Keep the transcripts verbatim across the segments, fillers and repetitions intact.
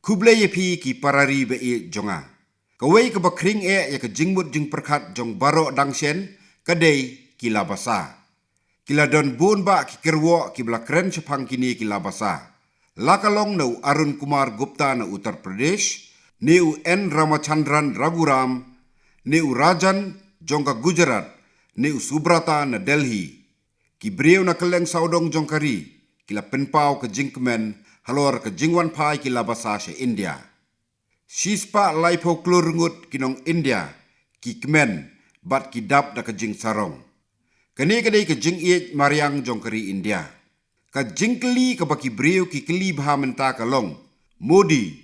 Khublei ïa phi ki para ri ba ïeit jong nga. Kawei kaba khring eh ïa ka jingmut jingpyrkhat jong baroh dang shen ka dei ki la basa. Ki la don bun bah ki kyrwoh kiba la kren shaphang kine ki la basa. La ka long na u Arun Kumar Gupta na Uttar Pradesh, ne u N Ramachandran Raghuram, ne u Rajan jong ka Gujarat, ne u Subrata na Delhi. Ki briew na kylleng sawdong jong ka ri ki la pynpaw ka jingkmen halor ka jingwanphai ki la basa sha India. Shispah laiphew klur ngut ki nong India ki kmen bad ki dap da ka jingsarong. Kane ka dei ka jingïeit mariang jong ka ri India. Ka jingkylli kaba ki briew ki kylli bha mynta ka long, Modi,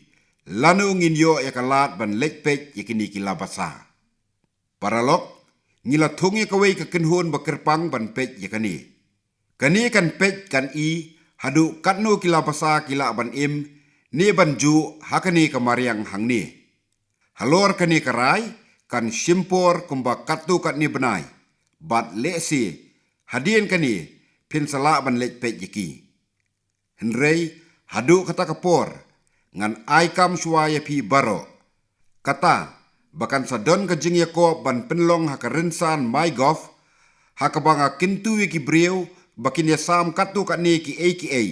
lano ngin ïoh ïa ka lad ban leit peit ïa kine ki la basa? Paralok, ngi la thung ïa kawei ka kynhun ba kyrpang ban peit ïa kane. Kane kan peit kan i haduh katno ki la basa ki lah ban im ne ban juh ha kane ka mariang hangne. Halor kane ka rai kan shim por kumba katto katne bnai, bad lehse hadien kane phin sa lah ban leit peit ïa ki. Hynrei haduh kata ka por, ngan ai kam shuwa ïa phi baroh, kata ba kan sa don ka jingïakob ban pynlong ha ka rynsan MyGov, ha kaba nga kyntu ïa ki briew ba kin ïasam katto katne kiei kiei,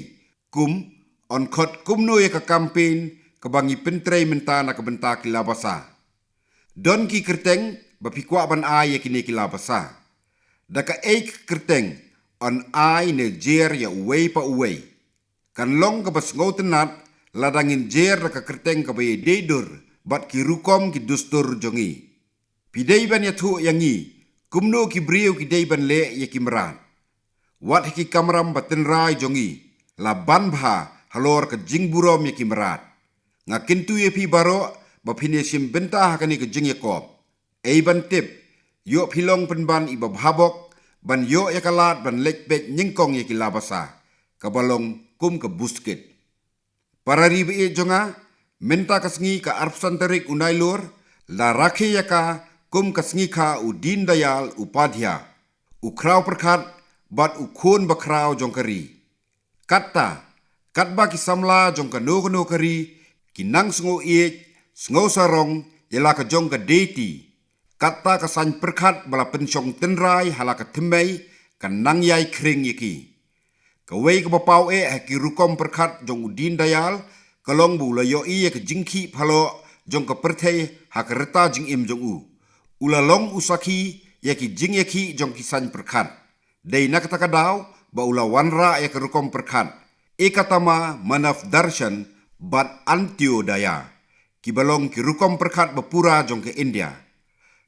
kum yn khot kumno ïa ka campaign kaba ngi pyntrei mynta na ka bynta ki la basa. Don ki kyrteng ba phi kwah ban ai ïa kine ki la basa. Da kaei ka kyrteng yn ai ne jer ïa uwei pa uwei? Kan long kaba sngewtynnat lada ngin jer da ka kyrteng kaba ïadei dur bad ki rukom ki dustur jong ngi. Phi dei ban ïathuh ïa ngi kumno ki briew ki dei ban leh ïa ki mrad. Wat ha ki kamram ba tynrai jong ngi la ban bha halor ka jingburom ïa ki mrad. Nga kyntu ïa phi baroh ba phin ïashim bynta ha kane ka jingïakob. Ei ban tip, ïoh phi long pynban i ba bha bok ban ïoh ïa ka lad ban leit peit nyngkong ïa ki la basa, kaba long kum ka buskit. Para ri ba ïeit jong nga, mynta ka sngi ka arphew san tarik u Nailur la rakhe ïa ka kum ka sngi kha u Deen Dayal Upadhyaya, u khraw pyrkhat bad u khun ba khraw jong ka ri. Katta, katba ki samla jong kano kano ka ri ki nang sngew ïeit, sngew sarong ïa la ka jong ka deity, katta ka saiñ pyrkhat ba la pynshong tynrai ha la ka thymmei kan nang ïai khring ïa ki. Kawei kaba paw eh ha ki rukom pyrkhat jong u Deen Dayal ka long ba u la ïohi ïa ka jingkhih phyllaw jong ka pyrthei ha ka rta jingim jong u. U la long u sakhi ïa ki jingïakhih jong ki saiñ pyrkhat. Dei na kata ka daw ba u la wanrah ïa ka rukom pyrkhat Ekatma Manav Darshan bad Antyodaya, kiba long ki rukom pyrkhat ba pura jong ka India.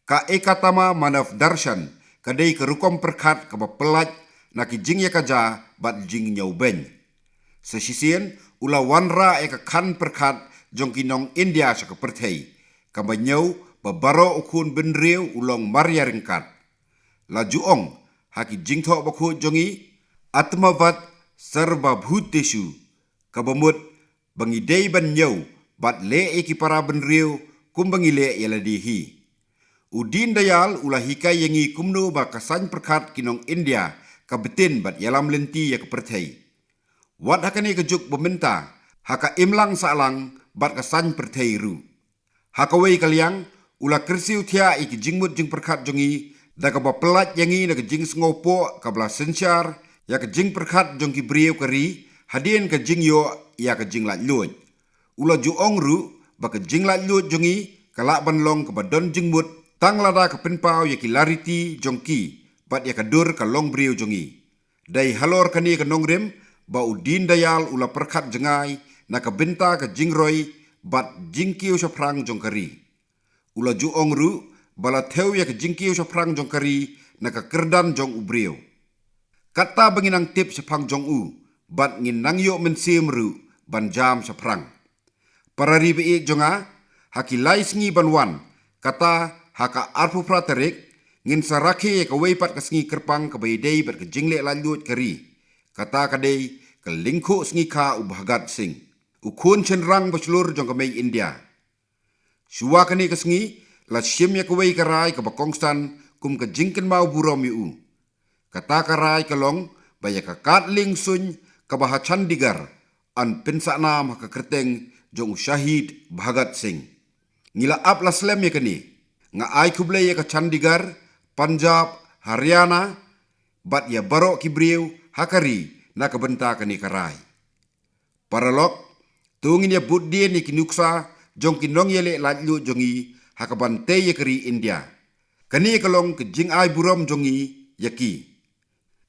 Ka Ekatma Manav Darshan ka dei ka rukom pyrkhat kaba pyllait na ki jingïakajia bad jingñiewbeiñ. Sa shisien u la wanrah ïa ka khan pyrkhat jong ki nong India sha ka pyrthei, kaba ñiew ba baroh u khun bynriew u long mar ïaryngkat. La ju ong ha ki jingthoh bakhuid jong ngi, Atmavata Sarvabhuteshu, kaba mut ba ngi dei ban ñiew bad leh ïa ki para bynriew kumba ngi leh ïa lade hi. U Deen Dayal u la hikai ïa ngi kumno ba ka saiñ pyrkhat ki nong India ka btin bad ïalam lynti ïa ka pyrthei. Wat ha kane ka juk ba mynta, ha ka imlang sahlang bad ka saiñ pyrthei ruh. Ha kawei ka liang, u la kyrsiew thiah ïa ki jingmut jingpyrkhat jong ngi da kaba pyllait ïa ngi na ka jingsngewpoh kaba la synshar ïa ka jingpyrkhat jong ki briew ka ri hadien ka jingïoh ïa ka jinglaitluid. U la ju ong ruh ba ka jinglaitluid jong ngi ka lah ban long kaba don jingmut tang lada ka pynpaw ïa ki lariti jong ki bad ïa ka dur ka longbriew jong ngi. Dei halor kane ka nongrim ba u Deen Dayal u la pyrkhat jngai na ka bynta ka jingroi bad jingkiew shaphrang jong ka ri. U la ju ong ruh ba la thew ïa ka jingkiew shaphrang jong ka ri na ka kyrdan jong u briew. Katta ba ngin nang tip shaphang jong u bad ngin nang ïoh mynsiem ruh ban jam shaphrang. Para ri ba ïeit jong nga, ha ki lai sngi ban wan, kata ha ka arphew phra tarik, ngin sa rakhe ïa kawei pat ka sngi kyrpang kaba ïadei bad ka jingleh laitluid ka ri. Kata ka dei ka lyngkhuh sngi kha u Bhagat Singh, u khun shynrang ba shlur jong ka mei India. Shuwa kane ka sngi la shim ïa kawei ka rai kaba kongsan kum ka jingkynmaw burom ïa u. Kata ka rai ka long ba ïa ka kad lieng suiñ kaba ha Chandigarh yn pynsahnam ha ka kyrteng jong u Shahid Bhagat Singh. Ngi la ap la slem ïa kane. Nga ai khublei ïa ka Chandigarh, Punjab, Haryana, bad ïa baroh ki briew ha ka ri na ka bynta kane ka rai. Paralok, to ngin ïa bud dien ïa ki nuksa jong ki nongïaleh laitluid jong ngi ha ka ban tei ïa ka ri India. Kane ka long ka jingai burom jong ngi ïa ki.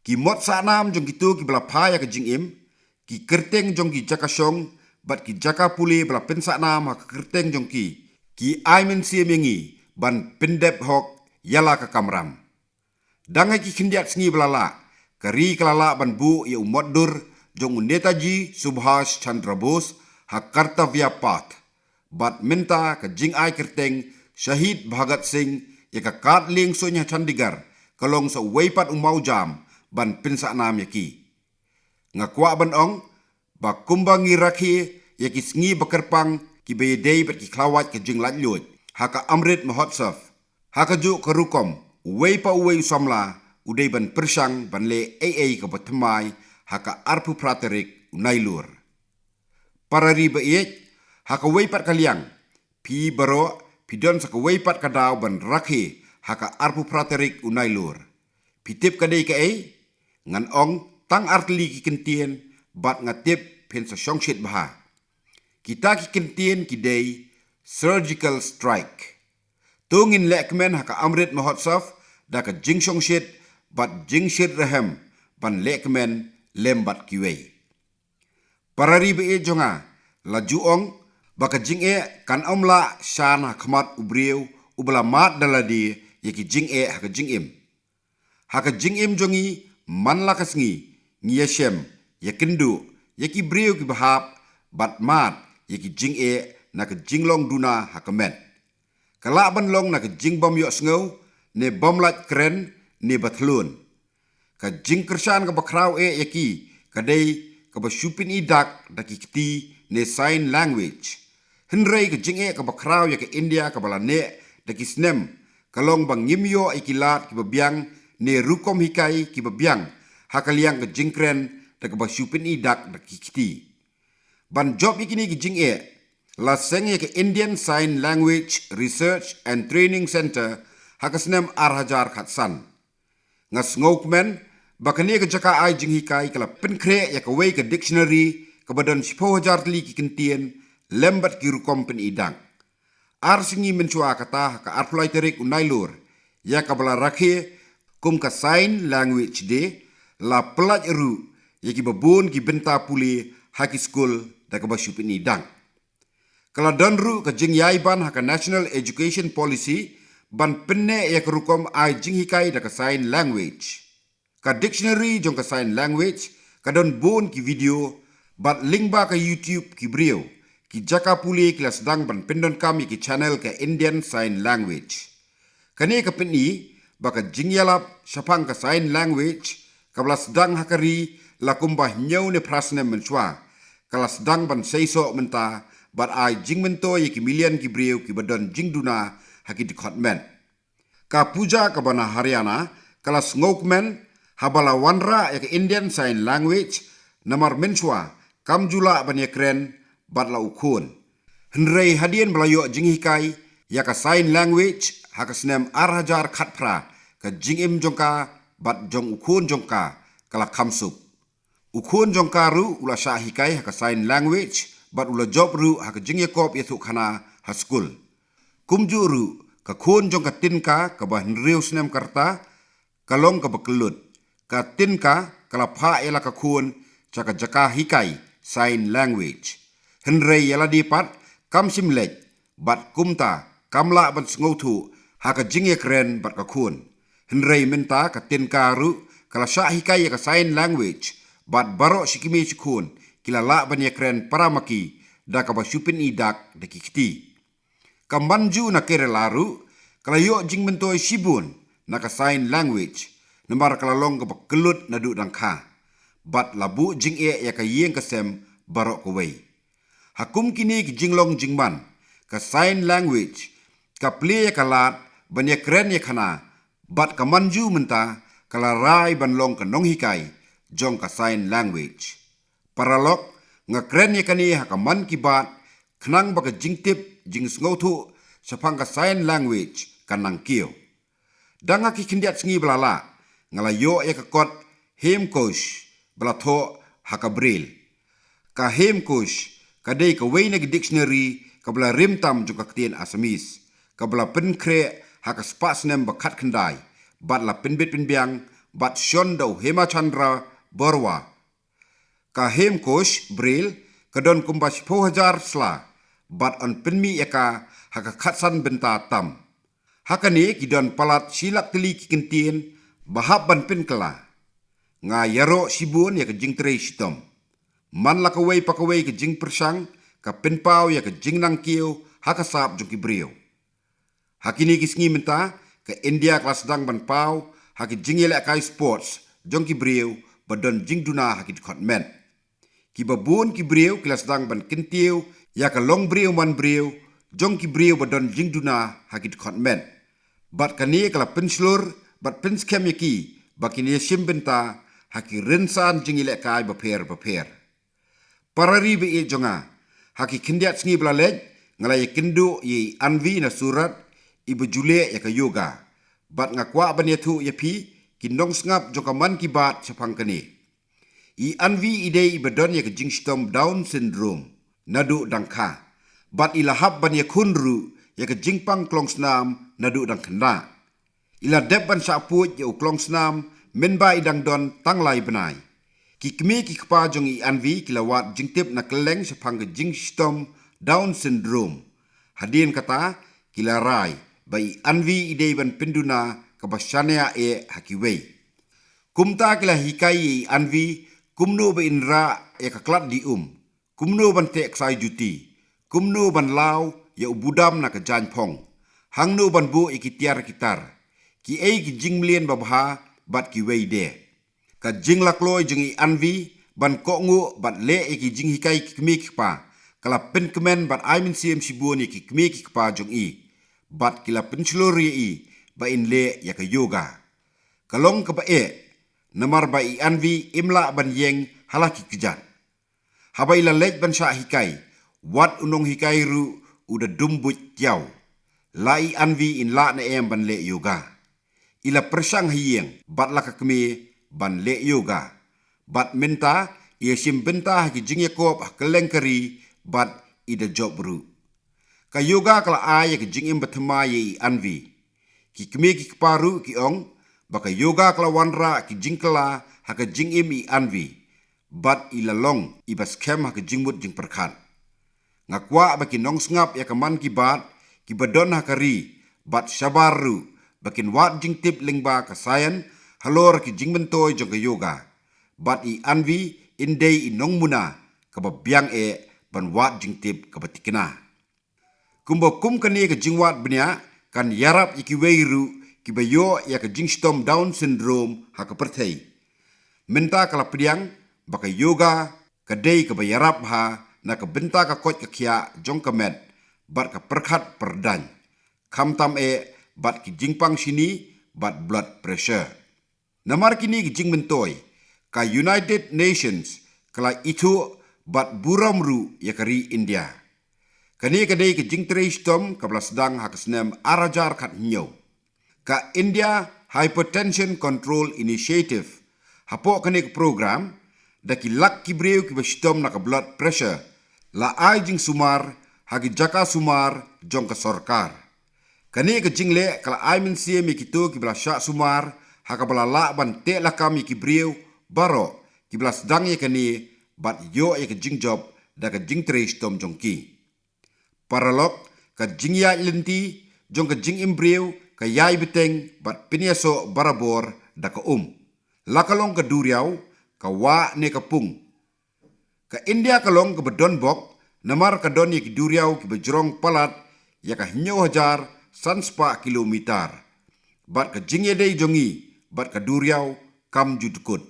Ki mot sahnam jong kito kiba la phai ïa ka jingim, ki kyrteng jong ki jaka shong, bad ki jaka pule ba la pynsahnam ha ka kyrteng jong ki, ki ai mynsiem ïa ngi ban pyndep hok ïa la ka kamram. Dang ha ki khyndiat sngi ba la lah, ka ri ka la lah ban buh ïa u mot dur jong u Netaji Subhash Chandra Bose ha Kartavya Path. Bad mynta ka jingai kyrteng Shahid Bhagat Singh ïa ka kad lieng suiñ ha Chandigarh ka long sa uwei pat u mawjam ban pynsahnam ïa ki. Nga kwah ban ong ba kumba ngi rakhe ïa ki sngi ba kyrpang kiba ïadei bad ki khlawait ka jinglaitluid ha ka Amrit Mahotsav, ha kajuh ka rukom uwei pa uwei u samla u dei ban pyrshang ban leh ei ei kaba thymmai ha ka arphew phra tarik u Nailur. Para ri ba ïeit, ha kawei pat ka liang, phi baroh phi don sa kawei pat ka daw ban rakhe ha ka arphew phra tarik u Nailur. Phi tip ka dei kaei? Ngan ong tang artylli ki kyntien, bad nga tip phin sa shongshit bha. Kita ki kyntien ki dei surgical strike. To ngin lehkmen ha ka Amrit Mahotsav da ka jingshongshit bad jingshit rhem ban lehkmen lem bad kiwei. Para ri ba ïeit jong nga, la ju ong ba ka jingeh kan ym lah shan ha khmat u briew uba la mad da lade ïa ki jingeh ha ka jingim. Ha ka jingim jong ngi, man la ka sngi ngi ïashem, ïakynduh ïa ki briew kiba hap, bad mad ïa ki jingeh na ka jinglong duna ha ka met. Ka lah ban long na ka jingbym ïohsngew, ne bym lait kren, ne ba thlun. Ka jingkyrshan kaba khraw eh ïa ki ka dei kaba shu pyni dak da ki kti ne sign language. Hynrei ka jingeh kaba khraw ïa ka India kaba la neh da ki snem ka long ba ngim ïoh ïa ki lad kiba biang ne rukom hikai kiba biang ha ka liang ka jingkren da kaba shu pyni dak da ki kti. Ban jop ïa kine ki jingeh, la seng ïa ka Indian Sign Language Research and Training Centre ha ka snem ar hajar khatsan. Nga sngewkmen ba kane ka jaka ai jinghikai ka la pynkhreh ïa kawei ka dictionary kaba don shiphew hajar tylli ki kyntien lem bad ki rukom pyni dak. Ar sngi mynshuwa kata, ha ka arphew lai tarik u Nailur, ïa kaba la rakhe kum ka Sign Language Day, la pyllait ruh ïa kiba bun ki bynta pule ha ki skul da kaba shu pyni dak. Ka la don ruh ka jingïai ban ha ka National Education Policy ban pynneh ïa ka rukom ai jinghikai da ka sign language. Ka dictionary jong ka sign language ka don bun ki video, bad lyngba ka YouTube ki briew, ki jaka pule ki la sdang ban pyndonkam ïa ki channel ka Indian Sign Language. Kane ka pyni ba ka jingïalap shaphang ka sign language kaba la sdang ha ka ri la kumba hynñiew ne phra snem mynshuwa, ka la sdang ban seisoh mynta bad ai jingmyntoi ïa ki million ki briew kiba don jingduna ha ki dkhot met. Ka Pooja kaba na Haryana ka la sngewkmen haba la wanrah ïa ka Indian Sign Language, namar mynshuwa kam ju lah ban ïakren bad la u khun. Hynrei hadien ba la ïoh jinghikai ïa ka sign language ha ka snem ar hajar khatphra, ka jingim jong ka bad jong u khun jong ka ka la kham suk. U khun jong ka ruh u la shah hikai ha ka sign language bad u la jop ruh ha ka jingïakop ïathuhkhana ha skul. Kumjuh ruh ka khun jong ka Tinka kaba hynriew snem ka rta ka long kaba kyllut. Ka Tinka ka la phah ïa la ka khun sha ka jaka hikai sign language. Hynrei ïa lade pat kam shym leit, bad kumta kam lah ban sngewthuh ha ka jingïakren bad ka khun. Hynrei mynta ka Tinka ruh ka la shah hikai ïa ka sign language, bad baroh shi kmie shi khun ki la lah ban ïakren para ma ki da kaba shu pyni dak da ki kti. Ka Manju na Kerala ruh ka la ïoh jingmyntoi shibun na ka sign language, namar ka la long kaba kyllut naduh dangkha, bad la buh jingeh ïa ka ïing ka sem baroh kawei. Ha kum kine ki jinglong jingman, ka sign language ka plie ïa ka lad ban ïakren ïakhana, bad ka Manju mynta ka la rai ban long ka nonghikai jong ka sign language. Paralok, nga kren ïa kane ha ka Mann Ki Baat, khnang ba ka jingtip jingsngewthuh shaphang ka sign language kan nang kiew. Dang ha ki khyndiat sngi ba la leit, nga la ïoh ïa ka kot Hemkosh ba la thoh ha ka Braille. Ka Hemkosh ka dei kawei na ki dictionary kaba la rim tam jong ka ktien Assamese, kaba la pynkhreh ha ka spah snem ba khatkhyndai, bad la pynbit pynbiang bad shon da u Hemachandra Barua. Ka Hemkosh Braille ka don kumba shiphew hajar sla, bad yn pynmih ïa ka ha ka khatsan bynta tam. Ha kane ki don palat shi lak tylli ki kyntien ba hap ban pynkylla. Nga ïaroh shibun ïa ka jingtrei shitom. Man la kawei pa kawei ka jingpyrshang ka pynpaw ïa ka jingnang kiew ha ka sap jong ki briew. Ha kine ki sngi mynta, ka India ka la sdang ban paw ha ki jingïalehkai sports jong ki briew ba don jingduna ha ki dkhot met. Kiba bun ki briew ki la sdang ban kyntiew ïa ka long briew man briew jong ki briew ba don jingduna ha ki dkhot met. Bad kane ka la pynshlur bad pynskhem ïa ki ba kin ïashim bynta ha ki rynsan jingïalehkai bapher bapher. Para ri ba ïeit jong nga, ha ki khyndiat sngi ba la leit, nga la ïakynduh ïa i Anvi na Surat, iba ju leh ïa ka yoga. Bad nga kwah ban ïathuh ïa phi ki nongsngap jong ka Mann Ki Baat shaphang kane. I Anvi i dei iba don ïa ka jingshitom Down syndrome naduh dangkha, bad i la hap ban ïakhun ruh ïa ka jingpang klongsnam naduh dangkhyndai. I la dep ban shah pud ïa u klongsnam mynba i dang don tang lai bnai. Ki kmie ki kpa jong i Anvi ki la wad jingtip na kylleng shaphang ka jingshitom Down syndrome. Hadien kata, ki la rai ba i Anvi i dei ban pynduna kaba shaniah eh ha kiwei. Kumta ki la hikai ïa i Anvi kumno ba in rah ïa ka klat di um, kumno ban teh ksai juti, kumno ban law ïa u budam na ka jaiñphong, hangno ban buh ïa ki tiar ki tar, kiei ki jingmlien babha bad kiwei de. Ka jinglakloi jong i Anvi ban kohnguh bad leh ïa ki jinghikai ki kmie ki kpa ka la pynkmen bad ai mynsiem shibun ïa ki kmie ki kpa jong i, bad ki la pynshlur ïa i ba in leh ïa ka yoga. Ka long kaba eh, namar ba i Anvi im lah ban ïeng ha la ki kjat. Haba i la leit ban shah hikai, wat u nonghikai ruh u da dum buit tiaw. La i Anvi in lah ne em ban leh yoga? I la pyrshang ha ïing bad la ka kmie ban leh yoga. Bad mynta i ïashim bynta ha ki jingïakop ha kylleng ka ri bad i da jop ruh. Ka yoga ka la ai ïa ka jingim bathymmai ïa i Anvi. Ki kmie ki kpa ruh ki ong ba ka yoga ka la wanrah ki jingkylla ha ka jingim i Anvi, bad i la long iba skhem ha ka jingmut jingpyrkhat. Nga kwah ba ki nongsngap ïa ka Mann Ki Baat kiba don ha ka ri bad shabar ruh ba kin wad jingtip lyngba ka science halor ki jingmyntoi jong ka yoga. Bad i Anvi in dei i nongmuna kaba biang eh ban wad jingtip kaba thikna. Kumba kum kane ka jingwad bniah kan ïarap ïa kiwei ruh kiba ïoh ïa ka jingshitom Down syndrome ha ka pyrthei. Mynta ka la pdiang ba ka yoga ka dei kaba ïarap bha na ka bynta ka koit ka khiah jong ka met bad ka pyrkhat pyrdaiñ, khamtam eh bad ki jingpang shini bad blood pressure. Namar kine ki jingmyntoi, ka United Nations ka la ithuh bad burom ruh ïa ka ri India. Kane ka dei ka jingtrei shitom kaba la sdang ha ka snem ar hajar khathynñiew. Ka India Hypertension Control Initiative, hapoh kane ka program, da ki lak ki briew kiba shitom na ka blood pressure, la ai jingsumar ha ki jaka sumar jong ka sorkar. Kane ka jingleh ka la ai mynsiem ïa kito kiba la shah sumar, ha kaba la lah ban teh lakam ïa ki briew baroh kiba la sdang ïa kane bad ïoh ïa ka jingjop da ka jingtrei shitom jong ki. Paralok, ka jingïaid lynti jong ka jingim briew ka ïai bteng bad pynïasoh barabor da ka um. La ka long ka duriaw, ka wah ne ka pung. Ka India ka long kaba don bok, namar ka don ïa ki duriaw kiba jrong palat ïa ka hynñiew hajar san spah kilometer. Bad ka jingïadei jong ngi bad ka duriaw kam ju dkut.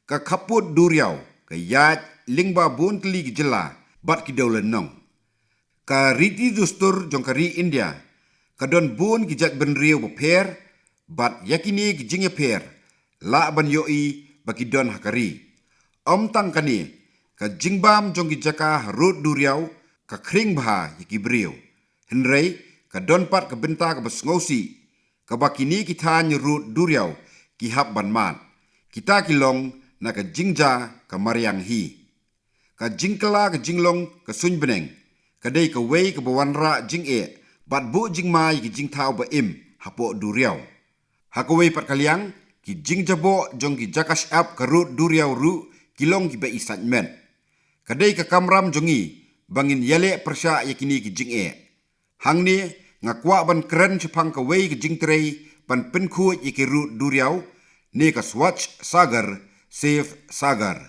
Ka khappud duriaw ka ïaid lyngba bun tylli ki jylla bad ki dewlynnong. Ka riti dustur jong ka ri India ka don bun ki jaitbynriew bapher, bad ïa kine ki jingïapher lah ban ïohi ba ki don ha ka ri. Ym tang kane, ka jingbam jong ki jaka harud duriaw ka khring bha ïa ki briew. Hynrei ka don pat ka bynta kaba sngewsih, kaba kine ki thaiñ rud duriaw ki hap ban mad. Kita ki long na ka jingjia ka mariang hi. Ka jingkylla ka jinglong ka suiñ bneng ka dei kawei kaba wanrah jingeh bad buh jingma ïa ki jingthaw ba im hapoh duriaw. Ha kawei pat ka liang, ki jingjaboh jong ki jaka shyiap ka rud duriaw ruh ki long kiba i sait met. Ka dei ka kamram jong ngi ba ngin ïaleh pyrshah ïa kine ki jingeh. Hangne nga kwah ban kren shaphang kawei ka jingtrei ban pynkhuid ïa ki rud duriaw, ne ka Swachh Sagar, Save Sagar.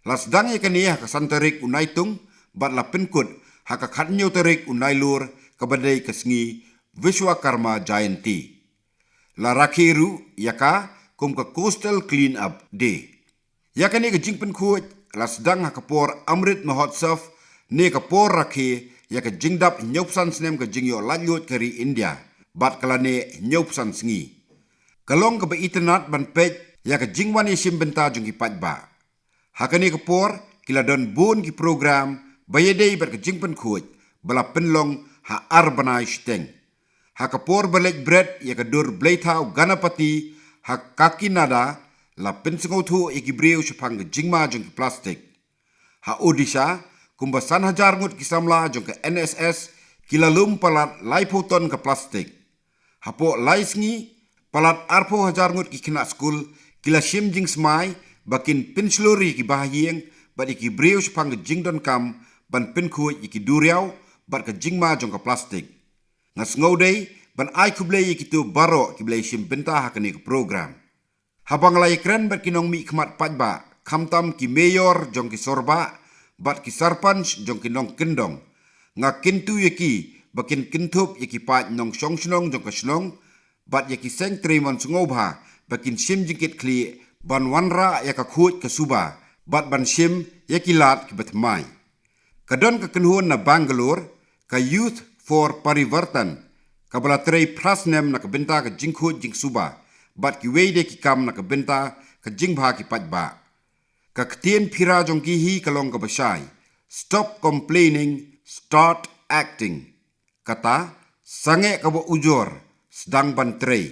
La sdang ïa kane ha ka san tarik u Naitung bad la pynkut ha ka khathynñiew tarik u Nailur, kaba dei ka sngi Vishwakarma Jayanti. La rakhe ruh ïa ka kum ka Coastal Clean Up Day. Ïa kane ka jingpynkhuid la sdang ha ka por Amrit Mahotsav, ne ka por rakhe ïa ka jingdap hynñiewphew san snem ka jingïoh laitluid ka ri India bad ka la neh hynñiewphew san sngi. Ka long kaba itynnad ban peit ïa ka jingwan ïashim bynta jong ki paidbah. Ha kane ka por ki la don bun ki program ba ïadei bad ka jingpynkhuid ba la pynlong ha ar bnai shiteng. Ha ka por ba leit bret ïa ka dur bleithaw Ganapati ha Kakinada, la pynsngewthuh ïa ki briew shaphang ka jingma jong ki plastik. Ha Odisha, kumba san hajar ngut ki samla jong ka N S S ki la lum palat laiphew ton ka plastik. Hapoh lai sngi, palat arphew hajar ngut ki khynnah skul ki la shim jingsmai ba kin pynshlur ïa ki bahaïing bad ïa ki briew shaphang ka jingdonkam ban pynkhuid ïa ki duriaw bad ka jingma jong ka plastik. Nga sngew dei ban ai khublei ïa kito baroh kiba la ïashim bynta ha kane ka program. Haba nga la ïakren bad ki nongmihkhmat paidbah, khamtam ki mayor jong ki sorbah bad ki sarpanch jong ki nongkyndong, nga kyntu ïa ki ba kin kynthup ïa ki paid nongshong shnong jong ka shnong bad ïa ki seng trei mon sngewbha ba kin shim jingkitkhlieh ban wanrah ïa ka khuid ka suba bad ban shim ïa ki lad kiba thymmai. Ka don ka kynhun na Bangalore, ka Youth for Parivartan, kaba la trei phra snem na ka bynta ka jingkhuid jingsuba bad kiwei de ki kam na ka bynta ka jingbha ki paidbah. Ka ktien phira jong ki hi ka long kaba shai: Stop complaining, start acting. Kata, sangeh kaba ujor, sdang ban trei.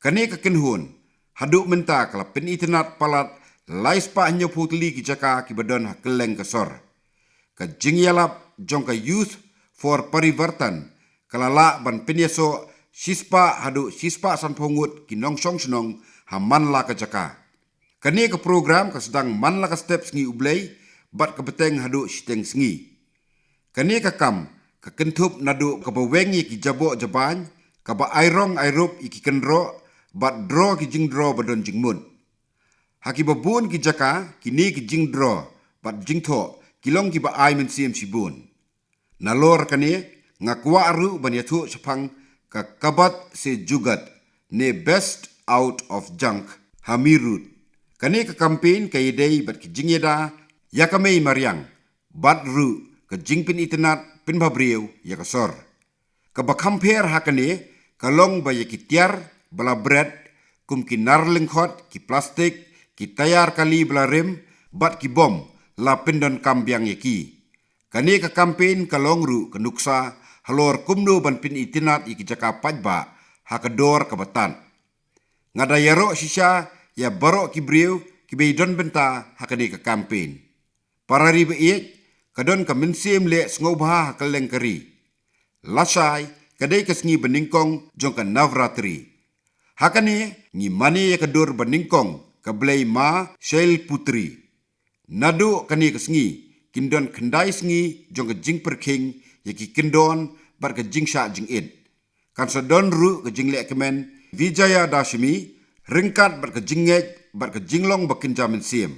Kane ka kynhun haduh mynta ka la pynitynnad palat lai spah hynñiewphew tylli ki jaka kiba don ha kylleng ka sor. Ka jingïalap jong ka Youth for Parivartan ka la lah ban pynïasoh shispah haduh shispah sanphew ngut ki nongshong shnong ha man la ka jaka. Kane ka program ka sdang man la ka step Sngi U Blei bad ka bteng haduh shiteng sngi. Kane ka kam ka kynthup naduh kaba weng ïa ki jaboh jabain, kaba ai rong ai rup ïa ki kynroh bad draw ki jingdro ba don jingmut. Ha kiba bun ki jaka, kine ki jingdro bad jingthoh ki long kiba ai mynsiem shibun. Nalor kane, nga kwah ruh ban ïathuh shaphang ka Kabat Se Jugat, ne Best Out of Junk ha Meerut. Kane ka campaign ka ïadei bad ki jingïada ïa ka mei mariang bad ruh ka jingpynitynnad pynbhabriew ïa ka sor. Kaba kham pher ha kane ka long ba ïa ki tiar ba la bret, kum ki nar lyngkhot, ki plastik, ki tayar kali ba la rim bad ki bom, la pyndonkam biang ïa ki. Kane ka campaign ka long ruh ka nuksa halor kumno ban pynitynnad ïa ki jaka paidbah ha ka dor kaba tad. Nga da ïaroh shisha ïa baroh ki briew kiba ïadon bynta ha kane ka campaign. Para ri ba ïeit, ka don ka mynsiem leh sngewbha ha kylleng ka ri. Lashai ka dei ka sngi banyngkong jong ka Navratri. Ha kane ngi mane ïa ka dur banyngkong ka blei ma Shailputri. Naduh kane ka sngi kin don khyndai sngi jong ka jingpyrkhing ïa ki kyndon bad ka jingshah jingit. Kan sa don ruh ka jingleh kmen Vijayadashmi, ryngkat bad ka jingngeit bad ka jinglong ba kynja mynsiem.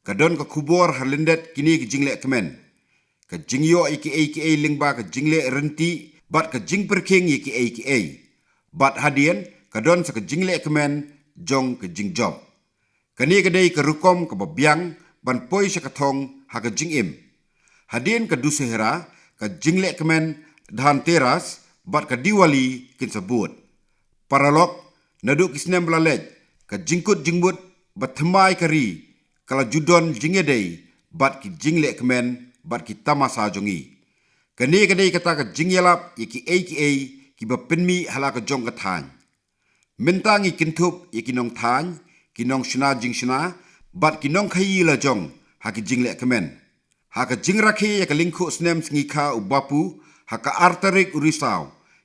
Ka don ka khubor ha lyndet kine ki jingleh kmen. Ka jingïoh ïa kiei kiei lyngba ka jingleh rynti bad ka jingpyrkhing ïa kiei kiei. Bad hadien ka don sa ka jingleh kmen jong ka jingjop. Kane ka dei ka rukom kaba biang ban poi sha ka thong ha ka jingim. Hadien ka Dussehra, ka jingleh kmen Dhanteras bad ka Diwali kin sa bud. Paralok, naduh ki snem ba la leit, ka jingkut jingmut ba thymmai ka ri ka la ju don jingïadei bad ki jingleh kmen bad ki tamasa jong ngi. Kane ka dei kata ka jingïalap ïa kiei kiei kiba pynmih ha la ka jong ka thaiñ. Mynta ngi kynthup ïa ki nongthaiñ, ki nongshna jingshna bad ki nongkhaïi la jong ha ki jinglehkmen. Ha ka jingrakhe ïa ka lyngkhuh snem sngikha u Bapu ha ka ar tarik u Risaw,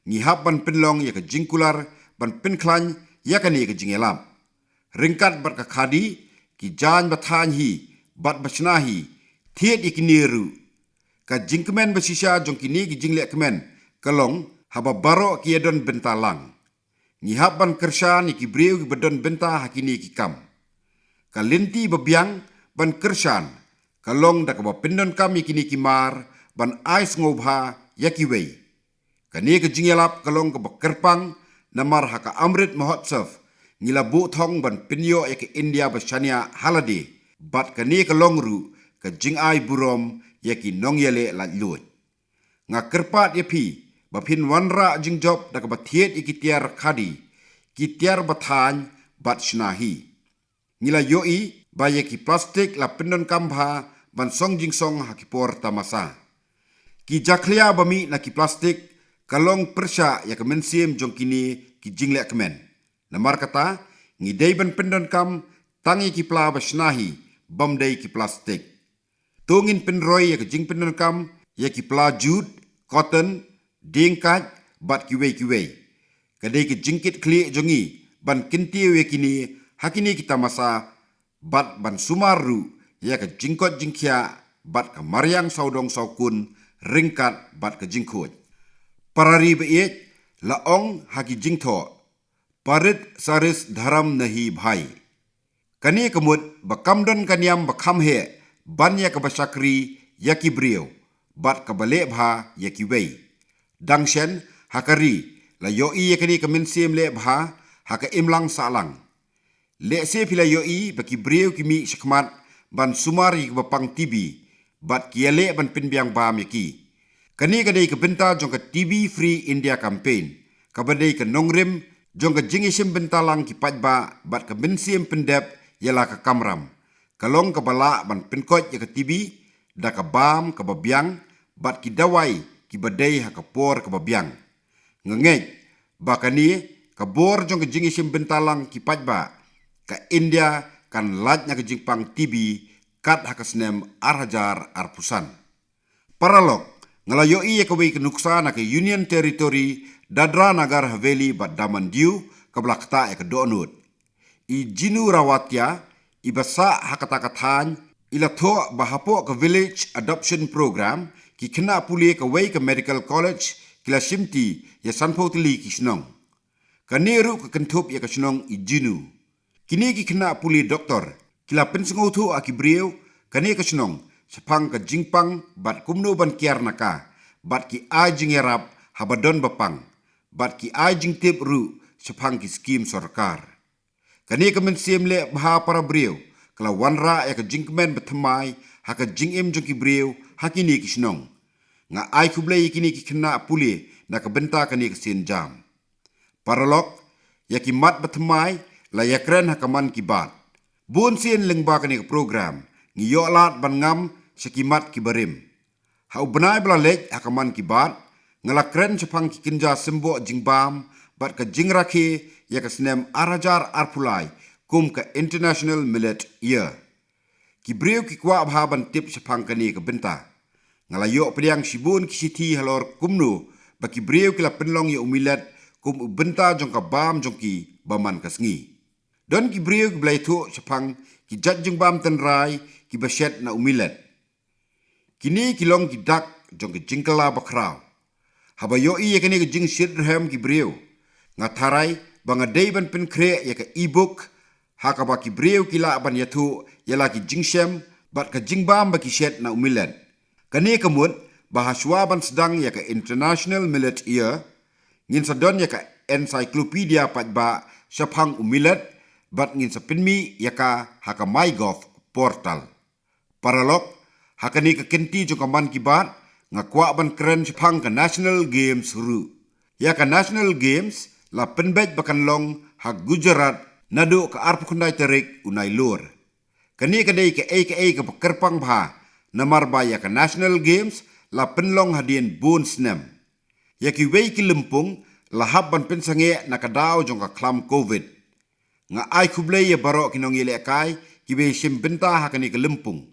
ngi hap ban pynlong ïa ka jingkular ban pynkhlaiñ ïa kane ka jingïalap. Ryngkat bad ka khadi, ki jaiñ ba thaiñ hi bad ba shna hi, thied ïa kine ruh. Ka jingkmen ba shisha jong kine ki jinglehkmen ka long haba baroh ki ïadon bynta lang. Ngi hap ban kyrshan ïa ki briew kiba don bynta ha kine ki kam. Ka lynti ba biang ban kyrshan ka long da kaba pyndonkam ïa kine ki mar ban ai sngewbha ïa kiwei. Kane ka jingïalap ka long kaba kyrpang, namar ha ka Amrit Mahotsav ngi la buh thong ban pynïoh ïa ka India ba shaniah ha lade, bad kane ka long ruh ka jingai burom ïa ki nongïaleh laitluid. Nga kyrpad ïa phi ba phin wanrah jingjop da kaba thied ïa ki tiar khadi, ki tiar ba thaiñ bad shna hi. Ngi la ïohi ba ïa ki plastik la pyndonkam bha ban song jingsong ha ki por tamasa. Ki jakhlia ba mih na ki plastik ka long pyrshah ïa ka mynsiem jong kine ki jinglehkmen. Namar kata, ngi dei ban pyndonkam tang ïa ki pla ba shna hi, bym dei ki plastik. To ngin pynroi ïa ka jingpyndonkam ïa ki pla jut, cotton, dieng kait bad kiwei kiwei. Ka dei ka jingkitkhlieh jong ngi ban kyntiew ïa kine ha kine ki tamasa bad ban sumar ruh ïa ka jingkoit jingkhiah bad ka mariang sawdong sawkun ryngkat bad ka jingkhuid. Para ri ba ïeit, la ong ha ki jingthoh, Parit saris dharam nahi bhai. Kane ka mut ba kam don ka niam ba kham heh ban ïa kaba shakri ïa ki briew bad kaba leh bha ïa kiwei. Dang shen, ha ka ri la ïohi ïa kane ka mynsiem leh bha ha ka imlang sahlang. Lehse phi la ïohi ba ki briew ki mih shakhmat ban sumar ïa kiba pang T B bad ki ïaleh ban pynbiang bam ïa ki. Kane ka dei ka bynta jong ka T B Free India Campaign, kaba dei ka nongrim jong ka jingïashim bynta lang ki paidbah bad ka mynsiem pyndep ïa la ka kamram. Ka long kaba lah ban pynkoit ïa ka T B da ka bam kaba biang bad ki dawai kiba dei ha ka por kaba biang. Nga ngeit ba kane ka bor jong ka jingïashim bynta lang ki paidbah, ka India kan lait na ka jingpang T B kat ha ka snem ar hajar arphew san. Paralok, nga la ïohi ïa kawei ka nuksa na ka Union Territory Dadra Nagar Haveli bad Daman Diu kaba la ktah ïa ka dohnud. I Jinu Rawatia, iba sah ha kata ka thaiñ, i la thoh ba hapoh ka Village Adoption Program, ki khynnah pule kawei ka Medical College ki la shimti ïa sanphew tylli ki shnong. Kane ruh ka kynthup ïa ka shnong i Jinu. Kine ki khynnah pule doktor ki la pynsngewthuh ha ki briew kane ka shnong shaphang ka jingpang bad kumno ban kiar na ka, bad ki ai jingïarap haba don ba pang, bad ki ai jingtip ruh shaphang ki skim sorkar. Kane ka mynsiem leh bha para briew ka la wanrah ïa ka jingkmen bathymmai ha ka jingim jong ki briew ha kine ki shnong. Nga ai khublei ïa kine ki khynnah pule na ka bynta kane ka sienjam. Paralok, ïa ki mat bathymmai la ïakren ha ka Mann Ki Baat. Bun sien lyngba kane ka program ngi ïoh lad ban ngam sha ki mat kiba rim. Ha u bnai ba la leit ha ka Mann Ki Baat, nga la kren shaphang ki kynja symboh jingbam bad ka jingrakhe ïa ka snem ar hajar arphew lai kum ka International Millet Year. Ki briew ki kwah bha ban tip shaphang kane ka bynta. Nga la ïoh pdiang shibun ki shithi halor kumno ba ki briew ki la pynlong ïa u millet kum u bynta jong ka bam jong ki ba man ka sngi. Don ki briew kiba la ïathuh shaphang ki jait jingbam tynrai kiba shet na u millet. Kine ki long ki dak jong ka jingkylla bakhraw. Haba ïohi ïa kane ka jingshit rhem ki briew, nga tharai ba nga dei ban pynkhreh ïa ka e-book ha kaba ki briew ki lah ban ïathuh ïa la ki jingshem bad ka jingbam ba ki shet na u millet. Kane ka mut ba hashwa ban sdang ïa ka International Millet Year, ngin sa don ïa ka encyclopedia paidbah shaphang u millet, bad ngin sa pynmih ïa ka ha ka MyGov portal. Paralok, ha kane ka kynti jong ka Mann Ki Baat, nga kwah ban kren shaphang ka National Games ruh. Ïa ka National Games la pynbeit ba kan long ha Gujarat naduh ka arphew khyndai tarik u Nailur. Kane ka dei kaei kaei kaba kyrpang bha Namar ba ïa ka National Games la pynlong hadien bun snem. Ïa kiwei ki lympung la hap ban pynsangeh na ka daw jong ka khlam Covid. Nga ai khublei ïa baroh ki nongïalehkai kiba shim bynta ha kane ka lympung.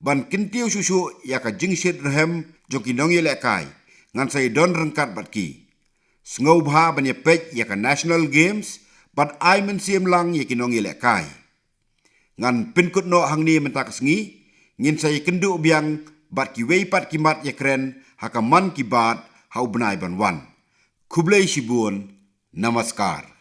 Ban kyntiew shuh shuh ïa ka jingshit rhem jong ki nongïalehkai, ngan sa ïadon ryngkat bad ki. Sngewbha ban ïapeit ïa ka National Games bad ai mynsiem lang ïa ki nongïalehkai. Ngan pynkut noh hangne mynta ka sngi, ngin sa ïakynduh biang bad kiwei pat ki mat ïakren ha ka Mann Ki Baat ha u bnai ban wan. Khublei shibun, namaskar.